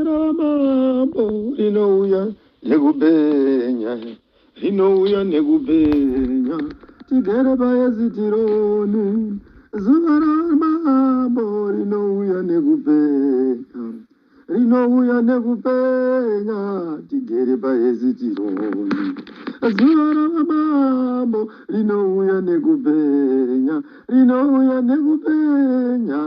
Ramambo rinouya nekupenya, rinouya nekupenya, tigere paEzitironi. Zuva ramambo rinouya nekupenya, rinouya nekupenya, tigere paEzitironi. Zuva ramambo rinouya nekupenya, rinouya nekupenya,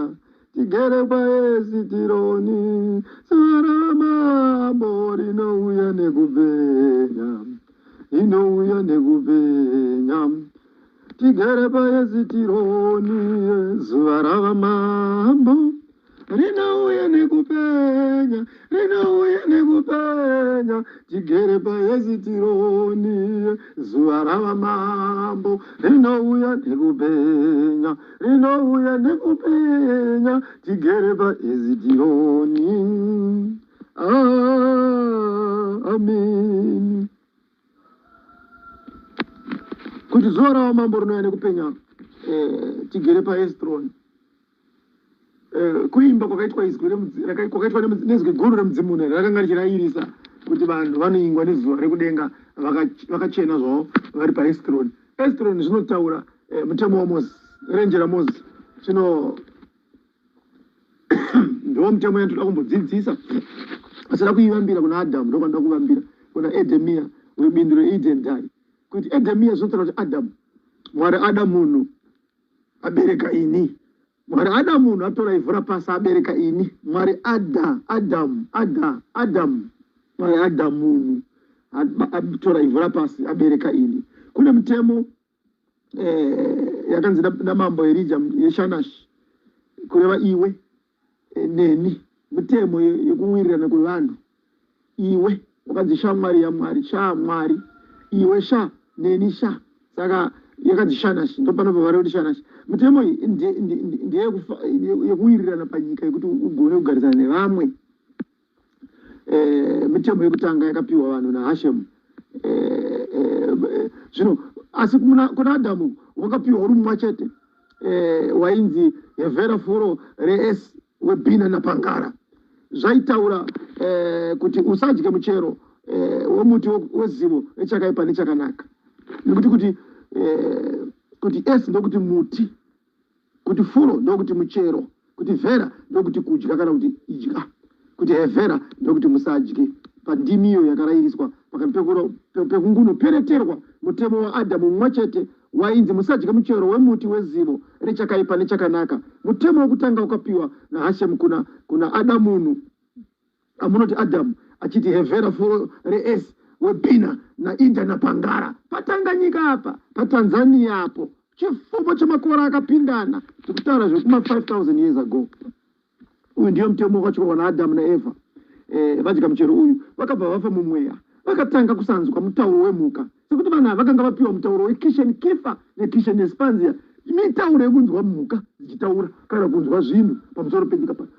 tigere paEzitironi. Zuva ramambo rinouya nekupenya, rinouya nekupenya, tigere paEzitironi. Zuva rava mambo rinouya nekupenya, rinouya nekupenya, tigere paEzitironi. Zuva rava mambo rinouya nekupenya, rinouya nekupenya, tigere paEzitironi. Amen. Kuti zuva rava mambo rinouya nekupenya, tigere paEzitironi. Kuimba kwakaitwa izwi kwakaitwa nezwi guru remudzimu rakanga richirayirisa kuti vanhu vanoingwa nezuva rekudenga vakachena zvavo vari paEstroni. Estroni zvinotaura mutemo waMozisi, renje raMozisi. Zvino ndiwo mutemo yandinoda kumbodzidzisa, asida kuivambira kuna Adhamu, ndokwanoda kuvambira kuna Edhemia webindu reEdhendai. Kuti Edhemia zvinotaura kuti Adhamu, Mwari ada munhu abereka ini. Mwari ada munhu atora ivhu rapasi abereka ini. Mwari ada Adamu, ada Adamu, Mwari ada munhu atora ivhu rapasi abereka ini. Kune mutemo yakanzi namambo Erija yeShanash, kureva iwe neni, mutemo yekuwirirana kwevanhu. Iwe wakanzi shamwari yaMwari, shamwari, iwe sha neni sha, saka yakanzi Shanash. Ndopanobva vari kuti Shanash. Mutemo iyi ndeyekuwirirana panyika, yekuti ugone kugarisana nevamwe. Mitemo yekutanga yakapiwa vanhu naHashem. Zvino asi kuna Adhamu wakapiwa uri mumwe chete, wainzi Hevhera furo reS webhina napangara. Zvaitaura kuti usadye muchero wemuti wezivo rechakaipa nechakanaka, nekuti kuti S ndokuti muti, kuti furo ndokuti muchero, kuti vhera ndokuti kudya kana kuti idya, kuti hevhera ndokuti musadye. Pandimi iyo yakarayiriswa pakati pekungunopereterwa mutemo waAdhamu mumwe chete wainzi musadye muchero wemuti wezivo rechakaipa nechakanaka. Mutemo wekutanga wakapiwa naHashem kuna Adamunhu amunoti Adhamu, achiti Hevhera furo reS webhina naIdha napangara paTanganyika apa, paTanzania apo, chifumo chemakore akapindana, tikutaura zvekuma 5000 years ago. Uyu ndiyo mutemo wakatyorwa naAdhamu naEvha. Vadya muchero uyu vakabva vafa mumweya, vakatanga kusanzwa mutauro wemhuka, sekuti vanhu ava vakanga vapiwa mutauro weKishen Kifa neKishen Espanzia, mitauro yekunzwa mhuka dzichitaura kana kunzwa zvinhu pamusoro penyika pano.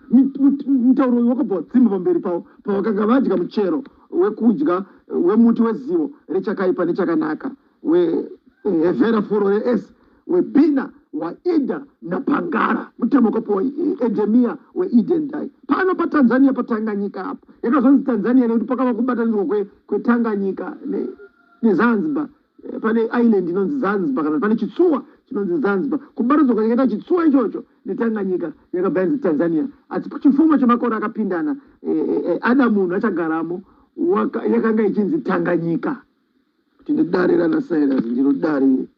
Mutauro uyu wakabva wadzimba pamberi pavo pavakanga vadya muchero wekudya wemuti wezivo rechakaipa nechakanaka, wehevhera furo reS webhina waIdha napangara. Mutemo wakapiwa Edemia weEdendai pano paTanzania, paTanganyika apo. Yakazonzi Tanzania nekuti pakava kubatanidzwa kweTanganyika neZanzibar. Pane island inonzi Zanzibar, kana pane chitsuwa chinonzi Zanzibar. Kubatanidzwa kwakaita chitsuwa ichocho neTanganyika yakabva yanzi Tanzania. Asi chifumo chemakore akapindana, Adamu munhu achagaramo, yakanga ichinzi Tanganyika. Tine dare rana Cyrus, ndiro dare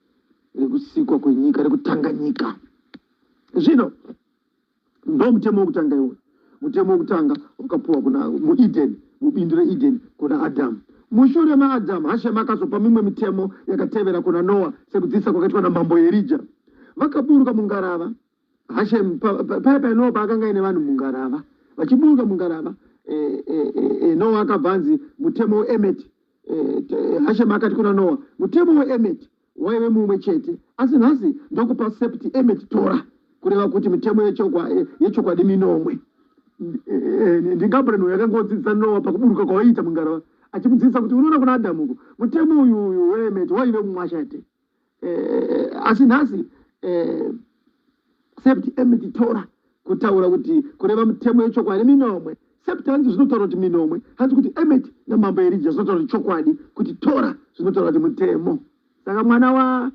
rekusikwa kwenyika, rekutanganyika. Zvino ndo mutemo wekutanga iwoyo, mutemo wekutanga wakapuwa kuna muEden, mubindu reEden, kuna Adhamu. Mushure maAdhamu, Hashem akazopa mimwe mitemo yakatevera kuna Noa, sekudzidzisa kwakaitwa namambo Erija. Vakaburuka mungarava. Hashem paya paya Noa paakanga aine vanhu mungarava, vachiburuka mungarava, Noa akabva anzi mutemo weEmet. Hashem akati kuna Noa, mutemo weEmet waive mumwe chete, asi nhasi ndokupa septi Emet Torah, kureva kuti mitemo yechokwadi minomwe. NdiGabriel uyu akangodzidzisa Noa pakuburuka kwavaiita mungarava, achimudzidzisa kuti unoona kuna Adhamu uku mutemo uyu weEmet waive mumwe chete, asi nhasi septi Emet Torah, kutaura kuti kureva mitemo yechokwadi minomwe. Septi hanzi zvinotaura kuti minomwe, hanzi kuti Emet namambo Erija zvinotaura kuti chokwadi, kuti Tora zvinotaura kuti mutemo. Saka mwana wa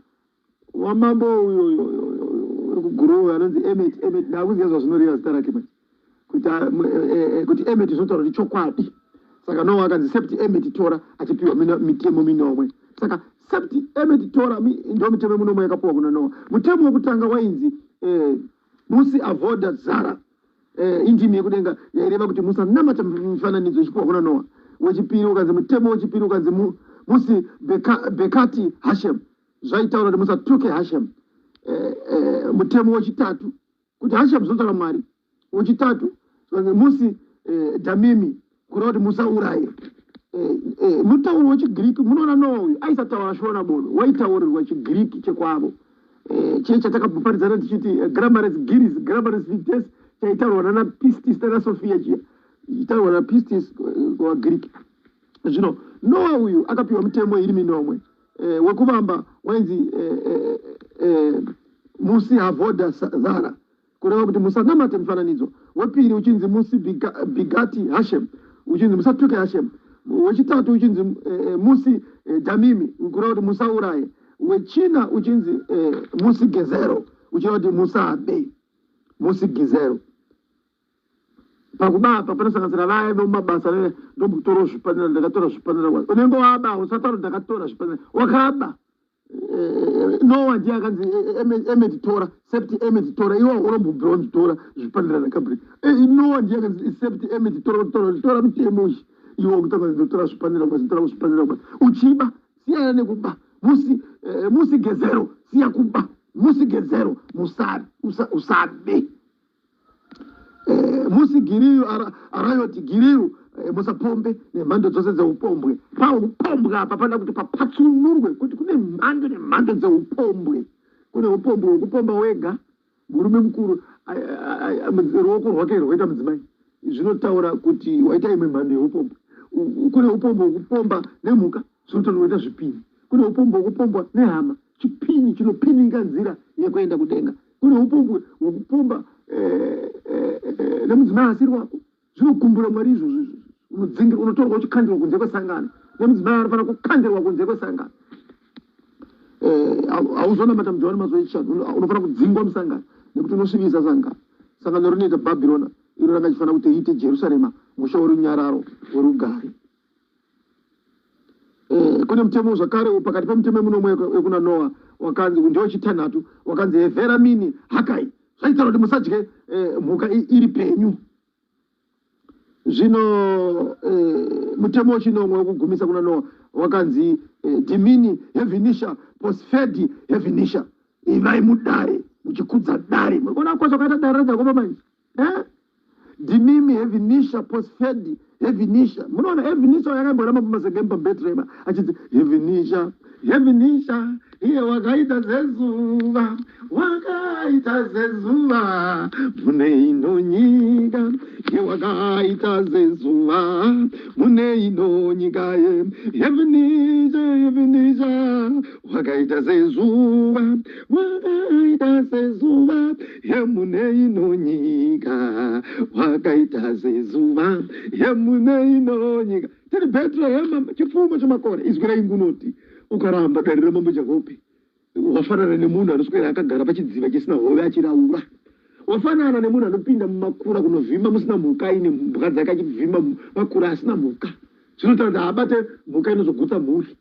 wamambo uyo uri kuguruve anonzi Emet, Emet ndakuziva zvazvinoreva zita rake manje kuti e, e, kuti Emet zvinotaura kuti chokwadi. Saka Noa akanzi Septi Emet Tora achipiwa mitemo minomwe. Saka Septi Emet Tora ndo mitemo minomwe yakapiwa kuna Noa. Mutemo wekutanga wainzi eh, musi avoda zara eh, indimi yekudenga yaireva kuti musanamata mifananidzo ichipiwa kuna Noa. Wechipiri ukanzi mutemo wechipiri ukanzi mu, musi beka, bekati Hashem zvaitaura kuti musatuke Hashem. Eh, eh, mutemo wechitatu kuti Hashem zvinotaura Mwari. Wechitatu musi eh, damimi kureva kuti musauraye. Eh, eh, mutauro wechigiriki munoona Noa uyu aisataura Shona bodo, waitaurirwa chigiriki chekwavo eh, chiye chatakaparidzana tichiti eh, grammaris giris grammaris vites chaitaurwa nana Pistis nana Sofia chiya chitaurwa naPistis eh, wagiriki. Zvino Noa uyu akapiwa mitemo iri minomwe eh, wekuvamba wainzi eh, eh, eh, musi havoda zara kureva kuti musanamate mufananidzo. Wepiri uchinzi musi bigati Hashem, uchinzi musatuke Hashem. Wechitatu uchinzi eh, musi eh, damimi, kureva kuti musauraye. Wechina uchinzi eh, musi gezero, uchireva kuti musabe. Musi gizero pakuba apa panosanganisira vaya vemumabasa ndombotora zvipanera, ndakatora zvipanera. Unenge waba, usataura ndakatora zvipanera, wakaba. Noa ndiye akanzi Emet Tora, Septi Emet Tora, iwe urombobvira wanzitora zvipanera nakabri. Noa ndiye akanzi Septi Emet Tora, tora tora mitemo iyi, iwe wakutanga ndotora zvipanera kwazi tora zvipanera kwazi uchiba, siyana nekuba. Musi musi gezero, siya kuba. Musi gezero, musabe. Musi giriyu arayoti giriyu, musapombe nemhando dzose dzeupombwe. Paupombwe apa pada kuti papatsunurwe kuti kune mhando nemhando dzeupombwe. Kune upombwe hwekupomba wega, murume mukuru ruoko rwake rwaita mudzimai, zvinotaura kuti waita imwe mhando yeupombwe. Kune upombwe hwekupomba nemhuka, zvinotaura waita zvipini. Kune upombwe hwekupombwa nehama, chipini chinopininga nzira yekuenda kudenga. Kune upombwe hwekupomba eh, eh, eh, nemudzimai asiri wako, zvinokumbura Mwari izvozvo izvozvo. Unodzingira, unotorwa uchikandirwa kunze kwesangano nemudzimai anofanira kukandirwa kunze kwesangano. Hauzonamata muJohani mazuva echishanu, unofanira kudzingwa musangano nekuti unosvibisa sangano. Sangano rinoita Bhabhirona iro ranga chifanira kuti riite Jerusarema, musha werunyararo werugare. Kune mutemo zvakare pakati pemitemo minomwe yekuna Noa wakanzi ndewechitanhatu, wakanzi hevhera mini hakai, zvaitaura kuti musadye mhuka iri penyu. Zvino mutemo wechinomwe wekugumisa kuna Noa wakanzi dimini hevinisha posfedi hevinisha, ivai mudare muchikudza dare. Muri kuona kukosha kwakaita dare raJakobo manje eh? Dimimi hevinisha posfedi hevinisha. Munoona hevinisha yakamboramba pamasegemu paBetrehema achinzi hevinisha hevinisha, iye wakaita sezuva, wakaita sezuva mune ino nyika, iye wakaita sezuva mune ino nyika ye hevinisha hevinisha, wakaita sezuva, wakaita sezuva yemune ino nyika, wakaita sezuva yemune ino nyika. Tiri Bethlehem chipfumo chemakore. Izwi raingunoti ukaramba dare ramambo Jakobe wafanana nemunhu anoswera akagara pachidziva chisina hove achiraura, wafanana nemunhu anopinda mumakura kunovhima musina mhuka aine mbwa dzake achivhima makura asina mhuka. Zvinotaura kuti haabate mhuka inozogutsa mhuri.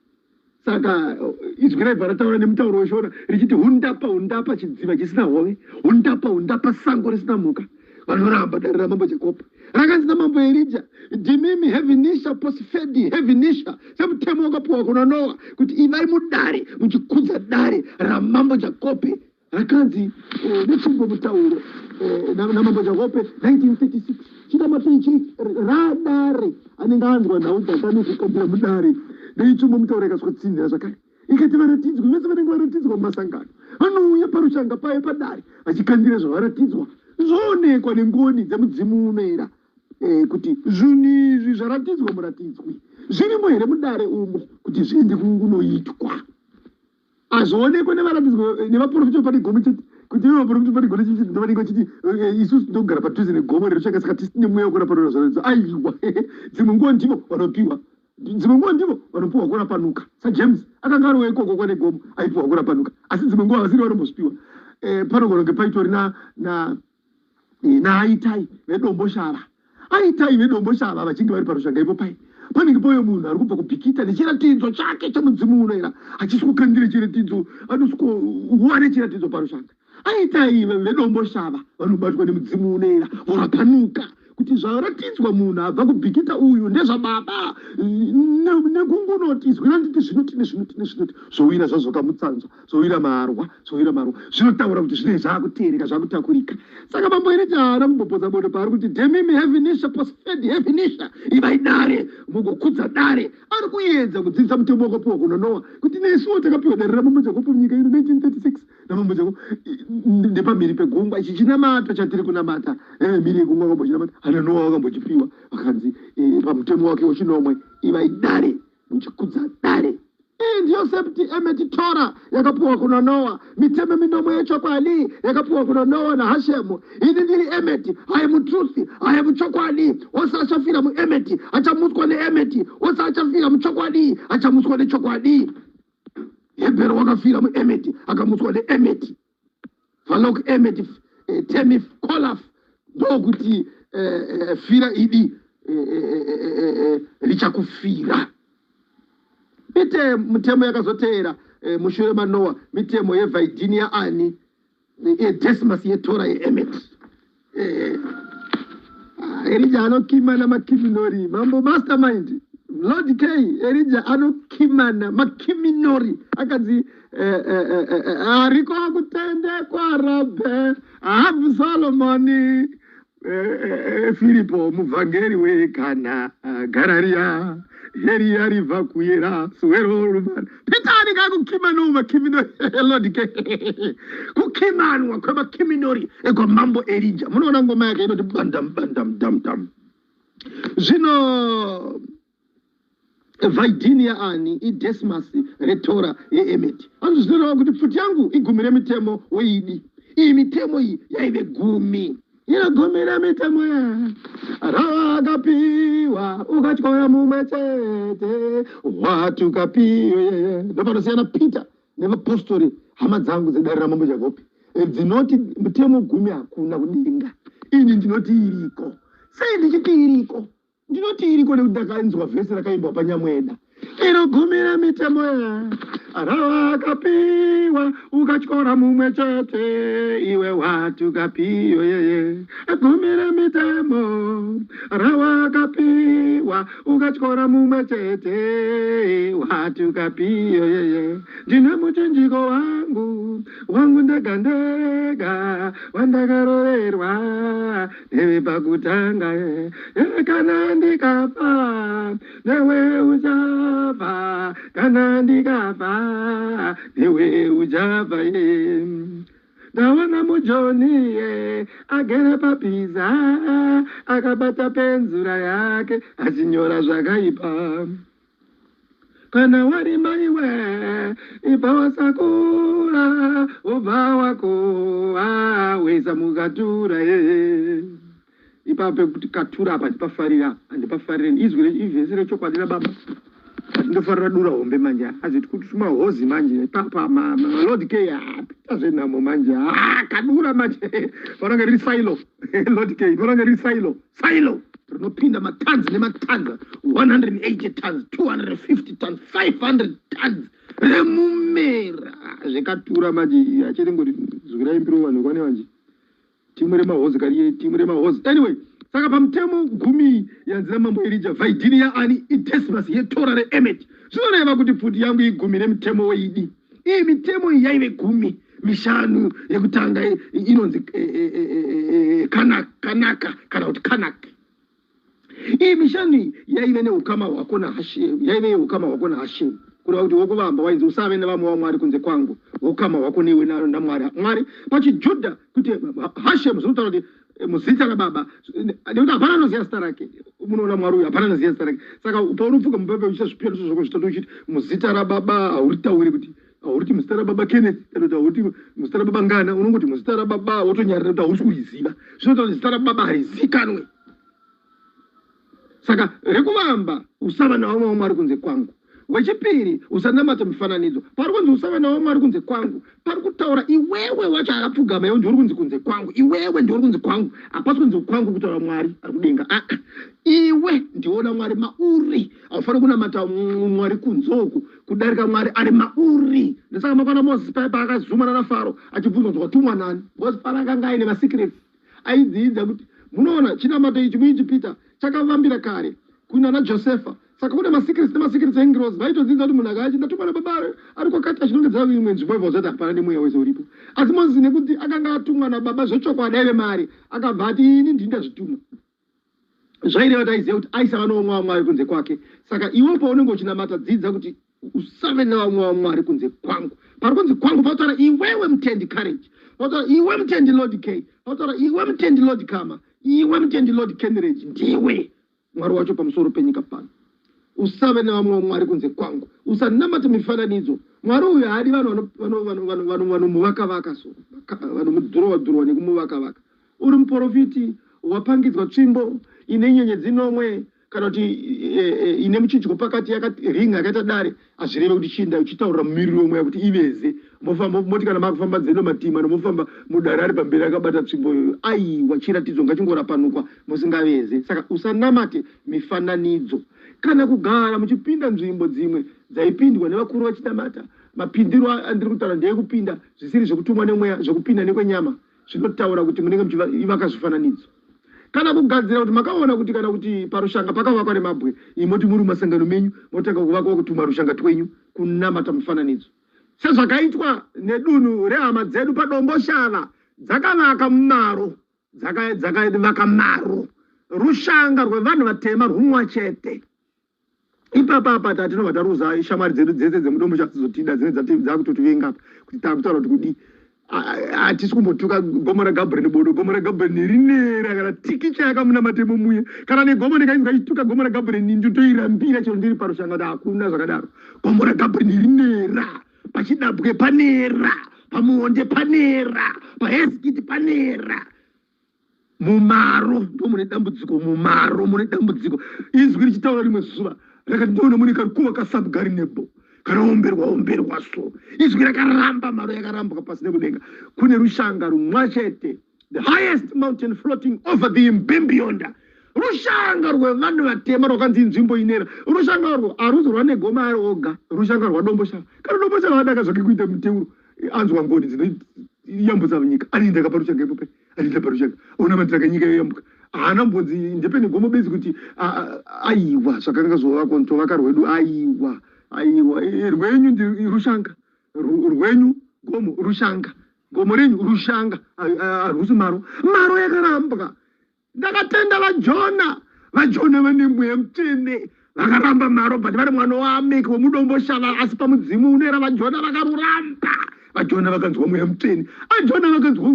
Saka izwi raibva rataura nemutauro weShona richiti hundapa hundapa chidziva chisina hove, hundapa hundapa sango risina mhuka. Vanoramba dare ramambo Jakobo rakanzi namambo Erija, dimimi hevinisha posifedi hevinisha, semutemo wakapiwa kuna Noa kuti ivai mudare muchikudza dare ramambo Jakobe rakanzi eh, netsvimbo mutauro eh, namambo Jakobe 1936 chinamato ichi radare anenge anzwa nhau dzakane kukandira mudare neitsvimbo mutauro ikaswatsinhira zvakare ikati varatidzwi vese vanenge varatidzwa mumasangano vanouya parushanga paye padare vachikandira zvavaratidzwa, zvoonekwa nengoni dzemudzimu unoera eh, kuti zvinhu izvi zvaratidzwa muratidzwi zvirimo here mudare umo kuti zviende kunoitwa. Hazvionekwe nevaratidzwa nevaprofita pane gomo chete. Kuti ivo vari kuti panenge chiti vanenge vachiti isusu tinogara padhuze negomo rerushanga saka tisine mweya wekurapa rwezvaredzo. Aiwa, dzimwe nguva ndivo vanopiwa dzimwe nguva ndivo vanopiwa kurapanuka saJames akanga ari weikoko kwane gomo aipiwa kurapanuka asi dzimwe nguva vasiri vanombozvipiwa. Panogona kunge paitori na na naaitai vedomboshava aitai vedomboshava vachinge vari parushanga ipo pai panenge pauya munhu ari kubva kubhikita nechiratidzo chake chemudzimu unoera achisvikokandira chiratidzo anosvikowana chiratidzo parushanga aitai vedomboshava vanobatwa nemudzimu unoera vorapanuka kuti zvaratidzwa munhu abva kubhikita uyu ndezvababa nekungunoti izwi randiti zvinoti nezvinoti nezvinoti zvowira zvazvokamutsanzwa Zowira marwa, zowira marwa. Zvinotaura kuti zvinenge zvakuteereka, zvakutakurika. Saka mambo Erija haana kumbopotsa bodo paari kuti demimi heavenisha posfed heavenisha ivai dare mugokudza dare. Ari kuedza kudzidzisa mutemo wakapiwa kuna Noa kuti nesuwo takapiwa dare ramambo Jakopo munyika ino 1936 namambo Jakopo ndepamhiri pegungwa. Ichi chinamato chatiri kunamata mhiri yegungwa vakambochinamata ana Noa vakambochipiwa vakanzi pamutemo wake wechinomwe ivai dare muchikudza dare. Iyi ndiyo septi emeti Tora yakapuwa kuna Noa, mitemo minomwe yechokwadi yakapuwa kuna Noa naHashemu. Ini ndiri emeti, I am truth, I am chokwadi. Wose achafira muemeti achamutswa neemeti, wose achafira muchokwadi achamutswa nechokwadi. Hebhero wakafira muemeti akamutswa neemeti. Valok emet temif kolaf ndokuti fira idi richakufira. Mite mutemo yakazoteera mushure maNoa mitemo yeVhaidhini yaAni yedhesimas yeTora yeEmet. Erija anokimana makiminori mambo mastermind Lord K Erija anokimana makiminori akanzi ariko kutendekwa rabe Ahabu Solomoni Firipo muvhangeri wekana Gararia Heriya ribva kuyera suwero rumana Peter anenge akukimanawo makiminori Lord K kukimanwa kwemakiminori ekwamambo Erija munoona ngoma yake inoti bandam bandam dam dam zvino Vaidhini yaani idhesmasi reTora yeEmeti. Hanzi zvinoreva kuti pfuti yangu igumi remitemo weidi. Iyi mitemo iyi yaive gumi. Iro gumi remitemo rawakapiwa ukatyora mumwe chete watukapiwe. Ndopanosiyana Peter nevapostori hama dzangu dzedare ramambo Jakobi dzinoti mutemo gumi hakuna kudenga. Ini ndinoti iriko. Sei ndichiti iriko? Ndinoti iriko nekuti ndakanzwa vhesi rakaimbwa paNyamweda. Inogumira mitemo rawakapiwa ukatyora mumwe chete iwe watukapiyo yeye. Gumira mitemo rawakapiwa ukatyora mumwe chete watukapiyo yeye. Ndine muchinjiko wangu wangu ndega ndega wandakaroverwa Newe pakutanga eh, kana ndikafa newe uchafa kana ndikafa newe uchafa eh. Ndaona mujoni eh, agere papiza akabata penzura yake achinyora zvakaipa. Kana warima iwe ibva wasakura wobva wakohwa woisa mukatura yeye ipapo pekuti katura apa handipafarira handipafarire izwi ivhesi rechokwadi rababa ndinofarira dura hombe manje aziti kuti tumahozi manje ipapa malord k apita zvenhamo manje kadura manje panonge riri silo lord k panonge riri silo Silo rinopinda matons nematons 180 tons 250 tons 500 tons remumera zvekatura manje achiri ngoti zwirai mbiro vanhu kwane manje timu remahozi kariye timu remahozi anyway saka pamutemo gumi yanzi namambo erija vaidhini yaani idesmas yetora reemet zvinoreva kuti pfuti yangu igumi remitemo weidi Iyi mitemo iyi yaive gumi mishanu yekutanga inonzi kanaka kana kuti kanak. Iyi mishanu iyi yaive neukama hwako naHashem, yaive yeukama hwako naHashem kureva kuti wokuvamba wainzi usave nevamwe vamwari kunze kwangu, ukama hwako newe naMwari. Mwari pachiJudha kuti Hashem zvinotaura kuti muzita rababa nekuti hapana anoziva zita rake munoona mwari uyu hapana anoziva zita rake saka paunopfuka mubhaibheri uchiita zvipiyaniso zvako zvitatu uchiti muzita rababa hauritauri kuti Hauriti muzita rababa Kenneth kana kuti hauriti muzita rababa Ngana, unongoti muzita rababa wotonyarira kuti hausi kuriziva. Zvinotaura kuti zita rababa harizikanwe. Saka rekuvamba, usava navamwe vamwari kunze kwangu. Wechipiri, usanamata mifananidzo. Pari kunzi usava navamwari kunze kwangu, pari kutaura iwewe wacho akapfugama, iwe ndiuri kunzi kunze kwangu, iwewe ndiuri kunzi kwangu. Hapasi kunzi kwangu kutaura Mwari ari kudenga. Aa, iwe ndiona Mwari mauri. Haufaniri kunamata Mwari kunze uku kudarika Mwari ari mauri. Ndosaka makaona Mozisi paya paakazumana naFaro achibvunzwa kuti watumwa nani, because Faro akanga aine masecrets aidziidza kuti munoona chinamato ichi muIjipita chakavambira kare kunana Josefa. Saka kune masecrets nemasecrets engirozi vaitodzidza kuti munhu akaya ndatumwa nababa ari kwakati achinongedzera imwe nzvimbo ibva zvati hapana nemweya wese uripo. Asi Mozisi nekuti akanga atumwa nababa zvechokwadi aive mari akabva ati ini ndini ndazvituma. Zvaireva kuti aiziva kuti aisava noumwe waMwari kunze kwake. Saka iwe paunenge uchinamata dzidza kuti usave nevamwe vamwari kunze kwangu. Pari kunzi kwangu pautaura iwewe mutendi Courage, pautaura iwe mutendi Lord K, pautaura iwe mutendi Lord Kama, iwe mutendi Lord Kenridge, ndiwe Mwari wacho pamusoro penyika pano. Usave nevamwe vamwari kunze kwangu, usanamate mifananidzo. Mwari uyu haadi vanhu vanomuvakavaka so, vanomudhurowa dhurowa nekumuvakavaka. Uri muporofiti, wapangidzwa tsvimbo ine nyenyedzi nomwe kana kuti ine muchidyo pakati ring yakaita dare, hazvireve kuti chiinda uchitaurira mumiriri wemweya kuti iveze. Mofamba moti kana makufamba dzendo matima nomofamba mudare ari pamberi akabata tsvimbo iyoyo. Aiwa, chiratidzo ngachingorapanukwa musingaveze. Saka usanamate mifananidzo kana kugara muchipinda nzvimbo dzimwe dzaipindwa nevakuru vachinamata. Mapindiro andiri kutaura ndeyekupinda zvisiri zvekutumwa nemweya, zvekupinda nekwenyama zvinotaura kuti munenge muchivaka zvifananidzo kana kugadzira kuti makaona kuti kana kuti parushanga pakavakwa nemabwe, imoti muri mumasangano menyu motanga kuvakwa kutuma rushanga twenyu kunamata mufananidzo, sezvakaitwa nedunhu rehama dzedu paDomboshava dzakavaka mumaro dzakavaka maro rushanga rwevanhu vatema rwumwa chete. Ipapa apa tatinobva taruza shamwari dzedu dzese dzemudombo chadzizotida dzine dzakutotivenga apa kuti takutaura kuti kudii. Hatisi kumbotuka gomo raGabriel bodo, gomo raGabriel rinera kana tikicha yakamunamata imomuye kana negomo ndikainzwa ichituka gomo raGabriel ndotoirambira chero ndiri parushanga kuti hakuna zvakadaro. Gomo raGabriel rinera, pachidabwe panera, pamuonde panera, pahezikiti panera. Mumaro ndo mune dambudziko, mumaro mune dambudziko. Izwi richitaura rimwe zuva rakati ndoona mune karukuva kasabgari nebo kanoomberwa omberwa so. Izwi rakaramba, maro yakarambwa pasi nekudenga. Kune rushanga rumwa chete, the highest mountain floating over the Mbimbiyonda, rushanga rwevanhu vatema rwakanzi inzvimbo inera. Rushanga urwo haruzi rwanegoma ari oga, rushanga rwaDomboshava. Kana Domboshava adaka zvake kuita muteuro, anzwa ngoni dzinoyambutsa nyika, anoenda kaparushanga ipope, anoenda parushanga ona matiraka nyika yoyambuka. Haana mbonzi ndepene gomo bedzi kuti aiwa zvakanga zvovakwa tovaka rwedu. Aiwa, aiwa, rwenyu ndi rushanga rwenyu, gomo rushanga, gomo renyu rushanga, harusi maro. Maro yakarambwa. Ndakatenda vaJona. VaJona vane mweya mutsvene vakaramba maro, but vari mwana waAmeki wemuDomboshava, asi pamudzimu unoera vaJona vakaruramba. VaJona vakanzwa mweya mutsvene. AJona vakanzwa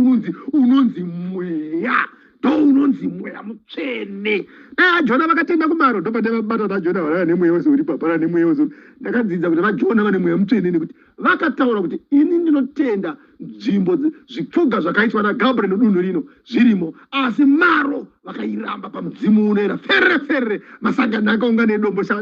unonzi mweya ndo unonzi mweya mutsvene. Dai aJona vakatenda kumaro ndopandavabata vaJona vana nemweya wese uri papana nemweya wese. Ndakadzidza kuti vaJona vane mweya mutsvene nekuti vakataura kuti ini ndinotenda nzvimbo zvipfuga zvakaitwa naGabriel nedunhu rino zvirimo, asi maro vakairamba pamudzimu unoera ferre ferre masangano akaungana eDomboshava.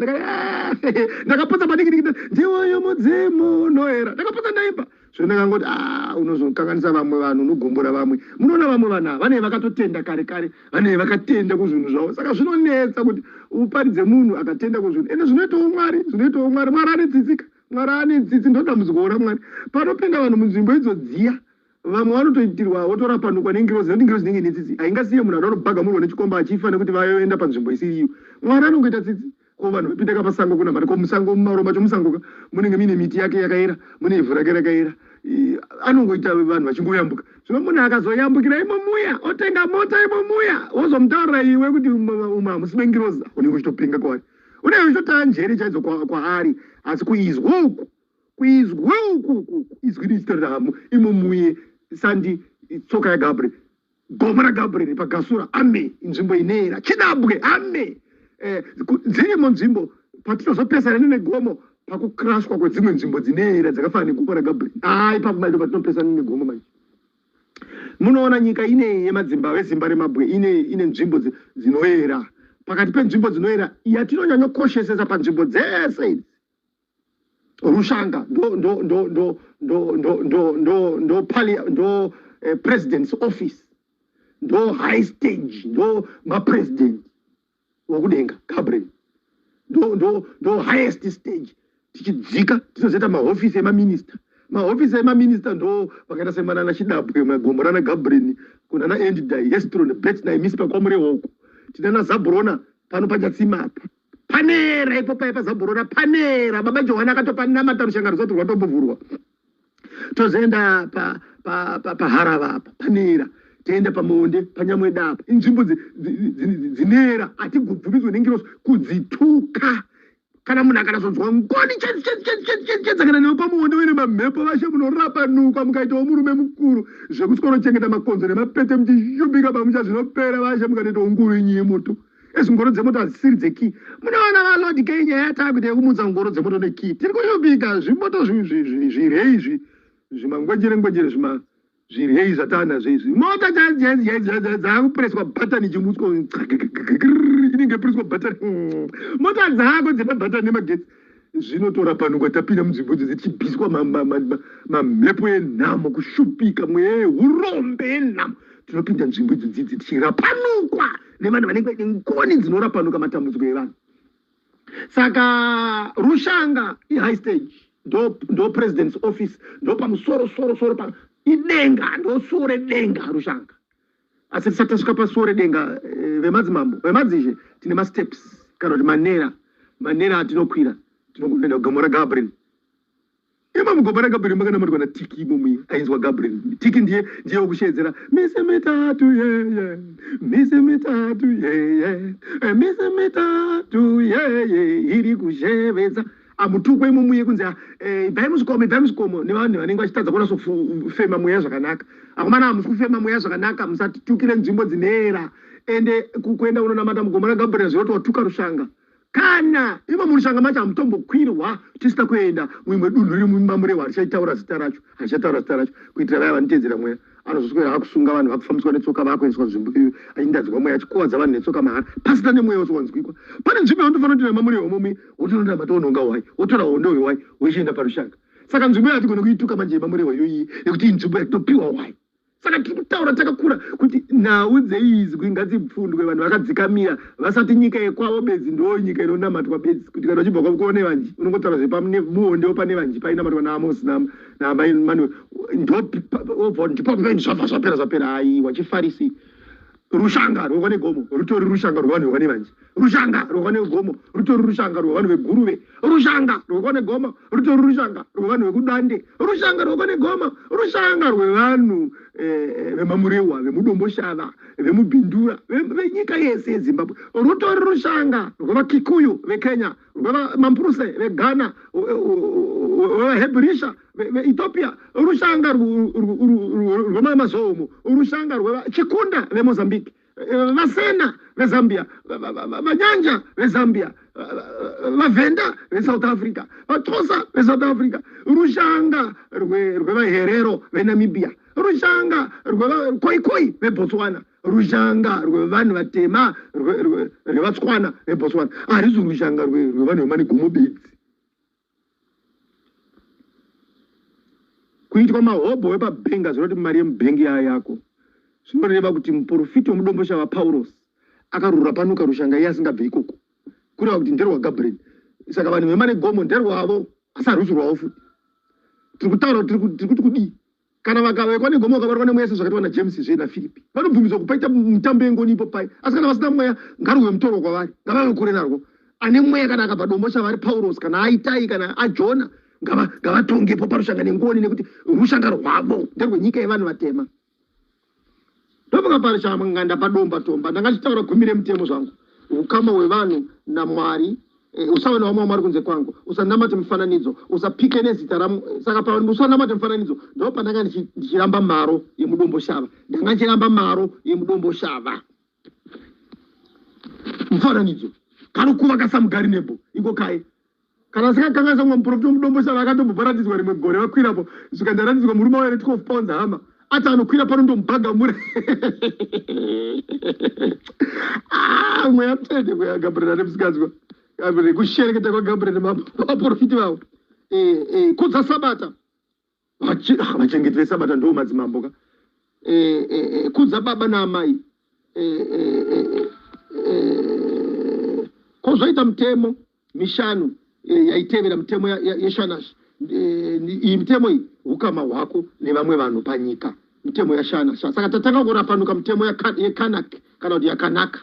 Ndakapotsa padiki diki, ndiwoyo mudzimu unoera, ndakapotsa ndaimba. Zvino ndakangoti a unozokanganisa vamwe vanhu, unogombora vamwe. Munoona vamwe vanhu ava vanenge vakatotenda kare kare, vanenge vakatenda kuzvinhu zvavo, saka zvinonetsa kuti uparidze munhu akatenda kuzvinhu. Ende zvinoitawo Mwari, zvinoitawo Mwari. Mwari ane tsitsika, Mwari ane tsitsi. Ndodambudziko raMwari, panopinda vanhu munzvimbo idzo dziya, vamwe vanotoitirwa votorapanukwa nengirozi, nekuti ngirozi inenge ine tsitsi, haingasiye munhu anoda kubhagamurwa nechikomba achifa nekuti vayoenda panzvimbo isiri iyo. Mwari anongoita tsitsi. Ko vanhu vapinda ka pasango kunamata, ko musango mumaro macho musango ka munenge muine miti yake yakaera, mune ivhu rake rakaera, anongoita vanhu vachingoyambuka. Zvino munhu akazoyambukira imo muya otenga mota imo muya, wozomutaurira iwe kuti umu hamusi mengirozi, unenge uchitopenga kwaari, unenge uchitotaya njere chaidzo kwaari. Asi kuizwa uku, kuizwa uku uku izwi richitaurira hamu imo muye sandi tsoka yaGabriel, gomo raGabriel paGasura, ame inzvimbo inoera, chidabwe ame dzirimo nzvimbo patinozopesana negomo. Pakukrashwa kwedzimwe nzvimbo dzinoera dzakafanana negomo raGabriel. Haa ipapo manje patinopesana negomo manje. Munoona nyika ineyi yemadzimba vezimba remabwe ine ine nzvimbo dzinoera. Pakati penzvimbo dzinoera yatinonyanyokoshesesa panzvimbo dzese idzi Rushanga ndo ndo ndo ndo ndo ndo ndo ndo ndo pali ndo eh, president's office ndo high stage ndo mapresident wokudenga Gabriel ndo ndo ndo highest stage tichidzika tinozoita mahofisi emaminista mahofisi emaminista ndo vakaita semanana chidabwe magomo rana Gabriel kunana Endidai Hestron Betnai Mispa kwaMurehoko tinana Zaburona pano paNyatsima apa panera ipo paye paZaburona panera baba Johani akatopanamata rushanga rusati rwatombovhurwa tozoenda paharava apa panera toenda pamuonde panyamweda apa inzvimbo dzinera hatigubvumidzwe nengirosi kudzituka kana munhu akanasonzwa ngoni chedzi chedzi chedzi chedzi chedzi chedzi kana newe pamuonde uine mamhepo vashe munorapanuka mukaitawo murume mukuru zvekusworochengeta makonzo nemapete muchishumbika pamusha zvinopera vashe mukatoitawo nguru inyi yemoto Ezi ngoro dzemoto hadzisiri dzekey. Munoona valord key nyaya yatakuita yekumutsa ngoro dzemoto nekey. Tiri kushupika zvimoto zvirei izvi zvimangwenjere ngwenjere zvima zvirei zvatanazvo izvi. Mota chaidzo chaidzo chaidzo dzakupreswa button ichimutswa inenge preswa button. Mota dzako dzemabhatani nemagetsi zvinotora panuka tapinda munzvimbo idzi tichibviswa mamhepo enhamo kushupika mweya yehurombe yenhamo tinopinda nzvimbo idzo dzidzi tichirapanukwa nevanhu vanenge vaine ngoni dzinorapanuka matambudziko evanhu saka rushanga ihigh stage ndo, ndo president's office ndo pamusoro soro soro pa idenga ndo suo redenga rushanga asi tisati tasvika pasuo redenga eh, vemadzimambo vemadzishe tine masteps kana kuti manera manera atinokwira tinokuenda kugomo ragabriel Imo mugomba raGabriel makanamatwa naTiki imomo iye ainzwa Gabriel. Tiki ndiye ndiye wekusheedzera misi mitatu yeye misi mitatu yeye misi mitatu yeye iri kushevedza amutukwe imomo iye kunzi ah, eh, ibvai muzvikomo ibvai muzvikomo nevanhu vanenge vachitadza kuona kufema mweya zvakanaka akomana hamusi kufema mweya zvakanaka musatitukire nzvimbo dzinoera ende kuenda unonamata mugomba raGabriel zvinoti watuka rushanga Kana imo murushanga macho hamutombokwirwa tisina kuenda muimwe dunhu riri mumamurehwa harichaitaura zita racho harichataura zita racho kuitira vaya vanotedzera mweya anozoswera akusunga vanhu vakufambiswa netsoka vakuendeswa nzvimbo iyo achindadzwa mweya achikuvadza vanhu netsoka mahara pasina nemweya wose wanzwikwa pane nzvimbo yaundofanira kutoenda mamurehwa momuye wotononamata wonhonga hwai wotora hondo hwehwai wochienda parushanga saka nzvimbo iyo hatigone kuituka manje yemamurehwa iyoyi nekuti inzvimbo yatinopiwa hwai Saka tiri kutaura takakura kuti nhau dzeizwi ngadzipfundwe vanhu vakadzikamira vasati nyika yekwavo bedzi ndo nyika inonamatwa bedzi kuti kana uchibva kwavo kunevanji unongotaura zvepamuondewo panevanji painamatwa naamosi naamanuel ndobva ndipo zvabva zvapera zvapera aiwa chifarisi Rushanga rwekwaNegomo rutori rushanga rwevanhu vekwaNevanji. Rushanga rwekwaNegomo rutori rushanga rwevanhu veGuruve. Rushanga rwekwaNegomo rutori rushanga rwevanhu vekuDande. Rushanga rwekwaNegomo rushanga rwevanhu eh, vemaMurewa, vemuDomboshava, vemuBindura, venyika yese yeZimbabwe. Rutori rushanga rwevaKikuyu veKenya, rwevaMampuruse veGhana, rwevaHebrisha veEthiopia, rushanga rwemazomo, rushanga rwevachikunda veMozambique, vaSena veZambia, vaNyanja veZambia, vaVhenda veSouth Africa, vaXhosa veSouth Africa, rushanga rwevaHerero veNamibia, rushanga rwevaKhoikhoi veBotswana, Ruzhanga rwevanhu vatema rwevaTswana veBotswana harizi ruzhanga rwevanhu vemanegomo bedzi. Kuitwa mahobho wepabhengi hazvireva kuti mari yemubhengi yaa yako. Zvinoreva kuti muporofiti wemudomboshava Paurosi akarura panuka rushanga iye asingabve ikoko. Kureva kuti nderwaGabriel. Saka vanhu vemanegomo nderwavo asi harusi rwavo futi. Tiri kutaura kuti tiri kuti kudii? Kana vakavekwa negomo vakabatwa nemweya sezvakaitwa naJames zve naFiripi, vanobvumidzwa kupaita mitambo yengoni ipo pai. Asi kana vasina mweya, ngaruve mutoro kwavari, ngavave kure narwo. Ane mweya kana akabva dombo shava ari Paurosi kana aItai kana aJona, ngavatongepo parushanga nengoni, nekuti rushanga rwavo nderwenyika yevanhu vatema. Ndofunga parushanga ndapadomba tomba, ndanga ndichitaura gumi remutemo zvangu, ukama hwevanhu naMwari. Usava nevamwe vamwari kunze kwangu, usanamate mufananidzo, usapike nezita ram saka pa usanamate mufananidzo ndo pandanga ndichiramba maro yemudomboshava, ndanga ndichiramba maro yemudomboshava mufananidzo karukuva kasamugari nebo iko kai. Kana asikakanganisa mumwe muprofita wemuDomboshava akatomboparatidzwa rimwe gore vakwirapo zvikanzi aratidzwa murume auya ne 12 pounds hama ati anokwira pano ndomubhagamura. Ah, mweya mutsvene mweya Gabriel ane musikanzwa. Gabriel kushereketa kwaGabriel vaprofiti vavo. Eh, eh, kudza sabata. Ah, vachengeti vesabata ndo madzimambo ka. Eh, eh, eh, kudza baba naamai. Eh, eh, eh, eh, kozoita mutemo mishanu eh, yaitevera mitemo yeshanash eh, iyi mitemo iyi ukama hwako nevamwe vanhu panyika mitemo yashana saka tatanga kurapanuka mitemo yekanak kana kuti yakanaka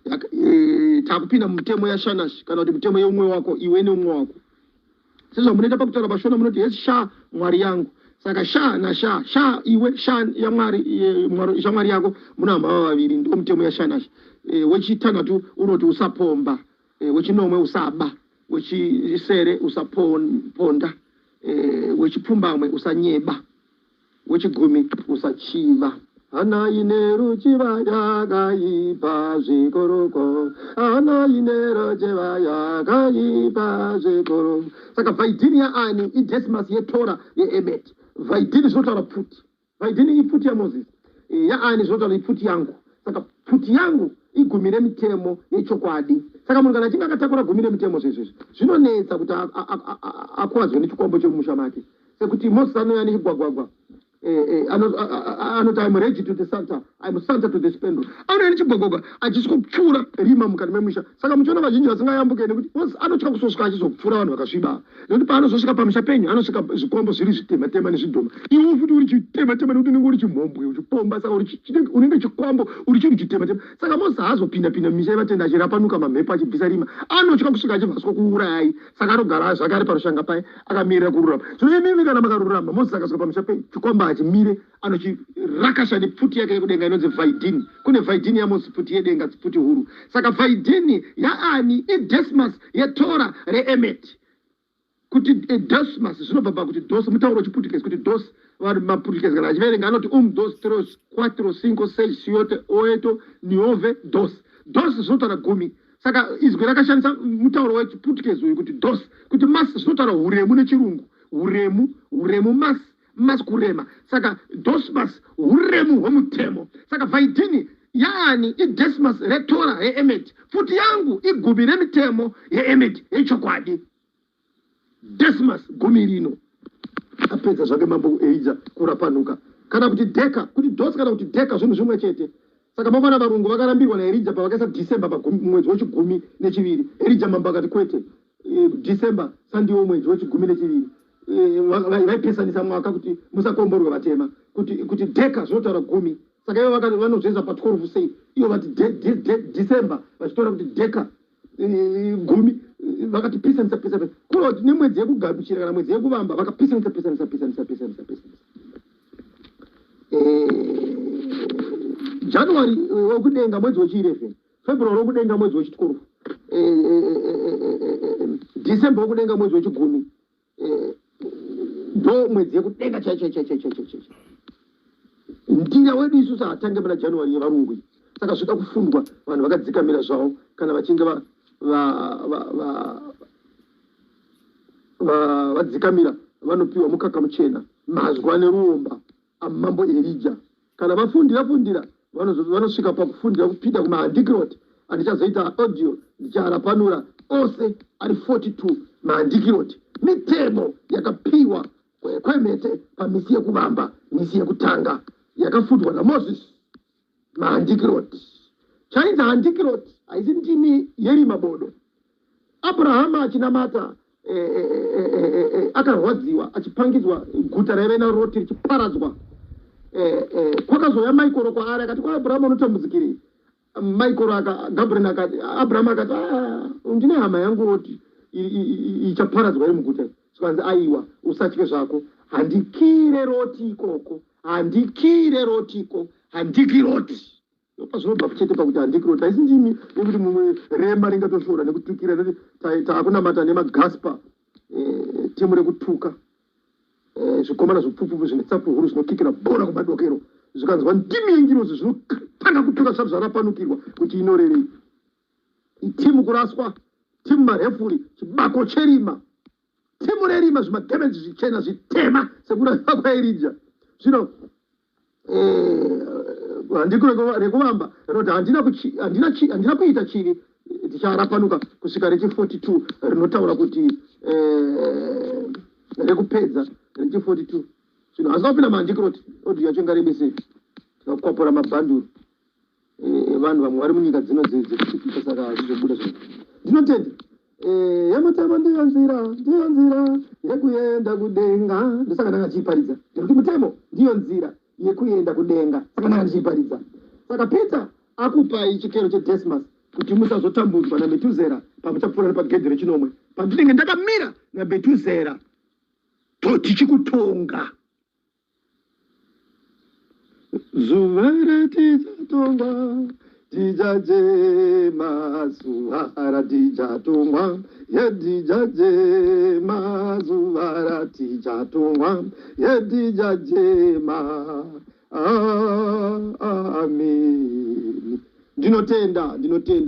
eh, takupinda mumutemo yashanash kana kuti mitemo yeumwe wako iwe neumwe wako sezvamunoita pakutaura pashona munoti yes sha mwari yangu saka sha nasha sha iwe sha yamwari shamwari yako muna hama vaviri ndo mutemo yashanasha e, wechitanhatu unoti usapomba e, wechinomwe usaba wechisere usaponda e, wechipfumbamwe usanyeba wechigumi usachiva hana ine ruchiva yakaipa zvikoroko hana ine ruchiva yakaipa zvikoro saka vhaidhini yaani idesmas yetora yeemet vhaidhini zvinotaura pfuti vhaidhini ipfuti yamozisi e, yaani zvinotaura ipfuti yangu saka pfuti yangu igumi remitemo yechokwadi saka munhu kana achinge akatakura gumi remitemo zvezvezvi zvinonetsa kuti akuwadzwe nechikwambo chemumusha make sekuti moses anouya nechigwagwagwa eh, eh, anoti I'm ready to the center I'm center to the spindle anouya nechigwagwagwa achisvikopfuura rima mukati memusha saka muchiona vazhinji vasingayambuke nekuti moses anotya kusosvika achizopfuura vanhu vakasviba nekuti paanozosvika pamusha penyu anosvika zvikombo zviri zvitematema nezvidhoma iwe futi uri chitematema nekuti unenge uri chimhombwe uchipomba saka unenge chikwambo uri chinhu chitematema saka moses haazopinda-pinda mumisha yevatenda achirapanuka mamhepo achibvisa rima anotya kusvika achibvaswa kuurayai saka anogara zvake ari parushanga paye akamirira kururama zvino imimi kana makarurama moses akasvika pamusha penyu chikomba hachimire anochirakasha nepfuti yake yekudenga inonzi vhaidhini kune vhaidhini yamoses pfuti yedenga pfuti huru saka vhaidhini yaani idesmas yetora reemeti kuti eh, dosmas zvinobva pakuti dos mutauro wechiputukezi kuti dos vanhu maputukezi kana achiverenga anoti um dos tres quatro cinco seis siete oeto niove dos dos zvinotaura gumi saka izwi rakashandisa mutauro wechiputukezi uyu kuti dos kuti mas zvinotaura uremu nechirungu uremu uremu mas mas kurema saka dosmas uremu hwemutemo saka vaidini yaani idesmas retora reemet futi yangu igumi remitemo yeemet yechokwadi Decimus gumi rino apedza zvake mambo Erija kurapanuka kana kuti dheka kuti dos kana kuti dheka zvinhu zvimwe chete saka mangwana varungu vakarambirwa naErija pavakaisa December pamwedzi wechigumi nechiviri Erija mambo akati kwete eh, December sandiwo mwedzi wechigumi nechiviri eh, vaipesanisa mwaka kuti musakomborwe vatema kuti kuti dheka zvinotaura gumi saka ivo vanozviisa pa 12 sei ivo vati December vachitora kuti dheka Eh, gumi eh, vakatipesanisa pesa pesa kureva kuti nemwedzi yekugamuchira kana mwedzi yekuvamba vakapesanisa pesanisa pesanisa pesanisa pesanisa eh, january wekudenga mwedzi wechi 11 february wekudenga mwedzi wechi 12 december wekudenga mwedzi wechigumi ndo mwedzi yekudenga chaicho chaicho chaicho chaicho ndira wedu isusu hatange muna january yevarungu saka zvoda kufundwa vanhu vakadzikamira zvavo kana vachinge vadzikamira vanopiwa mukaka muchena mazwa neruomba amambo Erija. Kana vafundira fundira vanosvika pakufundira kupinda kumahandikiroti andichazoita audio ndicharapanura ose ari 42 mahandikiroti mitemo yakapiwa kwemete pamisi yekuvamba misi yekutanga yakafundwa namozisi mahandikiroti chainzi handikiroti haisi ndimi yerima bodo Abrahama achinamata e, e, e, akarwadziwa achipangidzwa guta raive naRoti richiparadzwa. Kwakazouya Maikoro kwaari akati kwa Abrahama unotambudzikirei? Maikoro aka Gabriel akati Abrahama akati ah, ndine hama yangu Roti ichaparadzwa iri muguta. Zvikanzi aiwa usatye zvako handikire Roti ikoko handikire Roti iko handiki Roti. Ndopazvinobva chete pakuti handikiroti haisi ndimi yekuti mumwe rema ringatoshora nekutukira nekuti taakunamata nemagaspa eh, timu rekutuka eh, zvikomana zvipfupfupu zvine tsapu huru zvinokikira bhora kumadokero zvikanzwa ndimi yengirozi zvinotanga kutuka zvisati zvarapanukirwa kuti inorevei itimu kuraswa Timu marefuri, chibako cherima, timu rerima, zvimagemenzi zvichena zvitema sekureva kwaErija. Zvino handiko rekuvamba rinoti handina kuchi- handina chi- handina kuita chivi. Ticharapanuka kusvika rechi 42 rinotaura kuti rekupedza rechi 42. Zvino hazina kupinda mahandikiroti audio yacho ingarebesei, tikakwapura mabhanduru evanhu vamwe vari munyika dzino dzekuchipika, saka hazvizobuda zvino. Ndinotenda. Yemutemo ndiyo nzira, ndiyo nzira yekuenda kudenga. Ndosaka ndanga ndichiiparidza, nekuti mutemo ndiyo nzira yekuenda kudenga. Saka ndanga ndichiiparidza. Saka Peter akupai chikero chedesmas kuti musazotambudzwa naMetuzera pamuchapfuura nepagedhi rechinomwe, pandinenge ndakamira naMetuzera tichikutonga. Zuva ratichatongwa tichachema, zuva ratichatongwa yetichachema, zuva ratichatongwa yetichachema. Amen. Ndinotenda, ndinotenda.